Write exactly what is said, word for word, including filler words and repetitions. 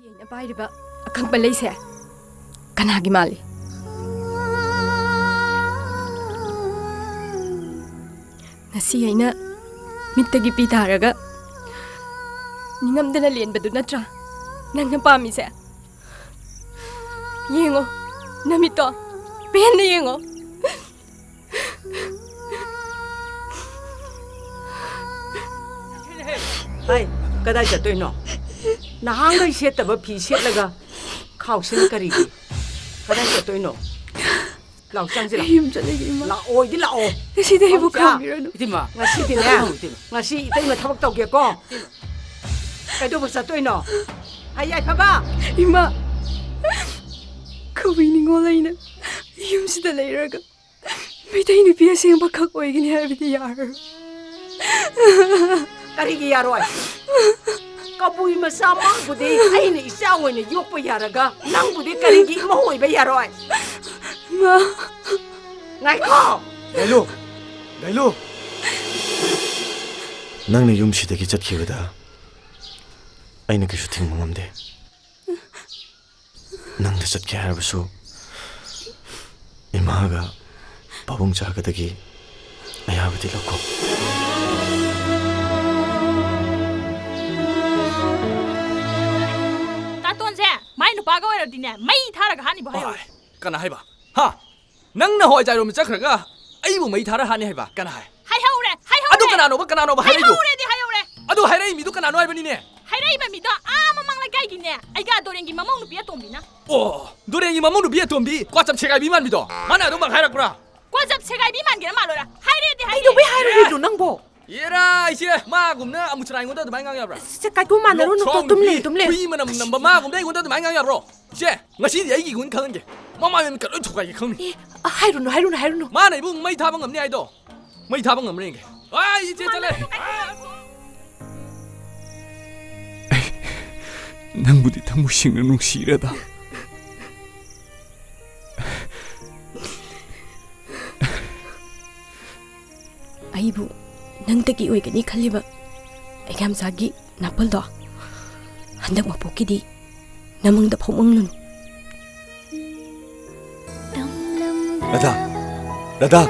ꯑꯩꯅ ꯄꯥꯏꯔꯤꯕ ꯑꯀꯪꯕ ꯂꯩꯁꯦ ꯀꯅꯥꯒꯤ ꯃꯥꯜꯂꯤ? ꯉꯁꯤ ꯑꯩꯅ ꯃꯤꯠꯇꯒꯤ ꯄꯤ ꯇꯥꯔꯒ ꯅꯤꯡꯉꯝꯗꯅ ꯂꯦꯟꯕꯗꯨ ꯅꯠꯇ꯭ꯔꯥ ꯅꯪꯅ ꯄꯥꯝꯃꯤꯁꯦ? ꯌꯦꯡꯉꯣ, ꯅꯃꯤꯠꯇꯣ ꯄꯦꯟꯅ ꯌꯦꯡꯉꯣ꯫ ꯍꯥꯏ, ꯀꯗꯥꯏ ꯆꯠꯇꯣꯏꯅꯣ? ꯅꯍꯥꯟꯈꯩ ꯁꯦꯠꯇꯕ ꯐꯤ ꯁꯦꯠꯂꯒ ꯈꯥꯎꯁꯤꯅ ꯀꯔꯤꯒꯤ? ꯀꯗꯥꯏ ꯆꯠꯇꯣꯏꯅꯣ? ꯂꯥꯎ, ꯆꯪꯁꯤꯔꯣ? ꯑꯩ ꯌꯨꯝ ꯆꯠꯂꯒꯦ, ꯏꯃꯥ꯫ ꯂꯥꯛꯑꯣꯏꯗꯤ ꯂꯥꯛꯑꯣ꯫ ꯉꯁꯤꯗꯤ ꯑꯩꯕꯨ ꯄꯝꯆꯥ꯫ ꯈꯥꯝꯕꯤꯔꯅꯨ꯫ ꯏꯇꯩꯃ꯫ ꯉꯁꯤꯗꯤꯅꯦ, ꯏꯃꯥ, ꯏꯇꯩꯃ꯫ ꯉꯁꯤ ꯏꯇꯩꯅ ꯊꯕꯛ ꯇꯧꯒꯦꯀꯣ꯫ ꯀꯩꯗꯧꯕ ꯆꯠꯇꯣꯏꯅꯣ? ꯍꯥꯏ, ꯌꯥꯏꯐꯕ꯫ ꯏꯃꯥ, ꯀꯕꯨꯏ ꯅꯤꯉꯣꯜ ꯑꯩꯅ ꯌꯨꯝꯁꯤꯗ ꯂꯩꯔꯒ ꯃꯩꯇꯩ ꯅꯨꯄꯤ ꯑꯁꯦꯡꯕ ꯈꯛ ꯑꯣꯏꯒꯅꯤ ꯍꯥꯏꯕꯗꯤ ꯌꯥꯔꯔꯣꯏ꯫ ꯀꯔꯤꯒꯤ ꯌꯥꯔꯣꯏ? ꯀꯕꯨꯏ ꯃꯆꯥ ꯃꯥꯕꯨꯗꯤ ꯑꯩꯅ ꯏꯆꯥ ꯑꯣꯏꯅ ꯌꯣꯛꯄ ꯌꯥꯔꯒ ꯅꯪꯕꯨꯗꯤ ꯀꯔꯤꯒꯤ ꯏꯃꯧ ꯑꯣꯏꯕ ꯌꯥꯔꯣꯏ? ꯃꯥ, ꯉꯥꯏꯈꯣ! ꯒꯥꯏꯂꯨ! ꯒꯥꯏꯂꯨ! ꯅꯪꯅ ꯌꯨꯝꯁꯤꯗꯒꯤ ꯆꯠꯈꯤꯕꯗ ꯑꯩꯅ ꯀꯩꯁꯨ ꯊꯤꯡꯕ ꯉꯝꯗꯦ꯫ ꯅꯪꯅ ꯆꯠꯀꯦ ꯍꯥꯏꯔꯕꯁꯨ ꯏꯃꯥꯒ ꯄꯥꯕꯨꯡ ꯆꯥꯒꯗꯒꯤ ꯑꯌꯥꯕꯗꯤ ꯂꯧꯈꯣ꯫ ꯀꯥꯇꯣꯟꯁꯦ ꯃꯥꯏ ꯅꯨꯄꯥꯒ ꯑꯣꯏꯔꯗꯤꯅꯦ ꯃꯩ ꯊꯥꯔꯒ ꯍꯥꯠꯅꯤꯕ ꯍꯥꯏꯍꯧꯔꯦ꯫ ꯀꯅꯥ ꯍꯥꯏꯕ? ꯍꯥ? ꯅꯪꯅ ꯍꯋꯥꯏꯖꯥꯔꯣꯝꯗ ꯆꯠꯈ꯭ꯔꯒ ꯑꯩꯕꯨ ꯃꯩ ꯊꯥꯔ ꯍꯥꯠꯅꯤ ꯍꯥꯏꯕ ꯀꯅꯥ ꯍꯥꯏ? ꯍꯥꯏꯍꯧꯔꯦ, ꯍꯥꯏꯍꯧꯔꯦ꯫ ꯑꯗꯨ ꯀꯅꯥꯅꯣꯕ, ꯀꯅꯥꯅꯣꯕ ꯍꯥꯏꯔꯛꯏꯗꯣ? ꯍꯥꯏꯍꯧꯔꯦꯗꯤ ꯍꯥꯏꯍꯧꯔꯦ꯫ ꯑꯗꯨ ꯍꯥꯏꯔꯛꯏ ꯃꯤꯗꯣ ꯀꯅꯥꯅꯣ ꯍꯥꯏꯕꯅꯤꯅꯦ? ꯍꯥꯏꯔꯛꯏꯕ ꯃꯤꯗꯣ ꯑꯥ ꯃꯃꯥꯡ ꯂꯩꯀꯥꯏꯒꯤꯅꯦ ꯑꯩꯒ ꯗꯣꯔꯦꯟꯒꯤ ꯃꯃꯧ ꯅꯨꯄꯤ ꯑꯇꯣꯝꯕꯤꯅ꯫ ꯑꯣ, ꯗꯣꯔꯦꯟꯒꯤ ꯃꯃꯧ ꯅꯨꯄꯤ ꯑꯇꯣꯝꯕꯤ ꯀ꯭ꯋꯥꯆꯞ ꯁꯦꯒꯥꯏꯕꯤ ꯃꯥꯟꯕꯤꯗꯣ, ꯃꯥꯅ ꯑꯗꯨꯃꯛ ꯍꯥꯏꯔꯛꯄ꯭ꯔꯥ? ꯀ꯭ꯋꯥꯆꯞ ꯁꯦꯒꯥꯏꯕꯤ ꯃꯥꯟꯒꯦꯔꯥ ꯃꯥꯜꯂꯣꯏꯔꯥ ꯍꯥꯏꯔꯦꯗꯤ ꯍꯥꯏꯔꯦ꯫ ꯀꯩꯗꯧꯕꯩ ꯍꯥꯏꯔꯨꯔꯤꯅꯣ ꯅꯪꯕꯣ? ꯌꯦꯔꯥ, ꯑꯩꯁꯦ ꯃꯥꯒꯨꯝꯅ ꯑꯃꯨꯛꯁꯅꯥ ꯑꯩꯉꯣꯟꯗ ꯑꯗꯨꯃꯥꯏꯅ ꯉꯥꯡ ꯌꯥꯕ꯭ꯔꯥ? ꯁꯦ, ꯀꯥꯏꯀꯨ ꯃꯥꯟꯅꯔꯨꯅꯨꯀꯣ꯫ ꯂꯣꯛꯊ꯭ꯔꯥꯎ ꯇꯨꯝ ꯂꯩ, ꯅꯨꯄꯤ, ꯇꯨꯝ ꯂꯩ꯫ ꯍꯨꯏ ꯃꯅꯝ ꯅꯝꯕ ꯃꯥꯒꯨꯝꯅ ꯑꯩꯉꯣꯟꯗ ꯑꯗꯨꯃꯥꯏꯅ ꯉꯥꯡ ꯌꯥꯕ꯭ꯔꯣ? ꯆꯦ, ꯉꯁꯤꯗꯤ ꯑꯩꯒꯤ ꯏꯒꯨꯟ ꯈꯪꯍꯟꯒꯦ꯫ ꯃꯃꯥꯏ ꯃꯃꯤꯠꯀ ꯂꯣꯏ ꯊꯨꯒꯥꯏꯒꯦ ꯈꯪꯅꯤ꯫ ꯑꯦ, ꯑ, ꯍꯥꯏꯔꯨꯅꯨ, ꯍꯥꯏꯔꯨꯅꯨ, ꯍꯥꯏꯔꯨꯅꯨ꯫ ꯃꯥꯅ ꯏꯕꯨꯡ ꯃꯩ ꯊꯥꯕ ꯉꯝꯅꯤ ꯍꯥꯏꯗꯣ, ꯃꯩ ꯊꯥꯕ ꯉꯝꯕ꯭ꯔꯥ ꯌꯦꯡꯒꯦ꯫ ꯑꯥ, ꯏꯆꯦ ꯆꯠꯂꯦ꯫ ꯅꯪꯕꯨꯗꯤ ꯊꯃꯣꯏ ꯁꯦꯡꯅ ꯅꯨꯡꯁꯤꯔꯗ꯫ ꯑꯩꯕꯨ ꯅꯪꯗꯒꯤ ꯑꯣꯏꯒꯅꯤ ꯈꯜꯂꯤꯕ ꯑꯩꯒꯥꯝꯆꯥꯒꯤ ꯅꯥꯄꯜꯗꯣ ꯍꯟꯗꯛ ꯃꯄꯣꯛꯀꯤꯗꯤ ꯅꯃꯪꯗ ꯐꯥꯎꯃꯪꯂꯨꯅꯨ꯫ ꯔꯥꯙꯥ! ꯔꯥꯙꯥ!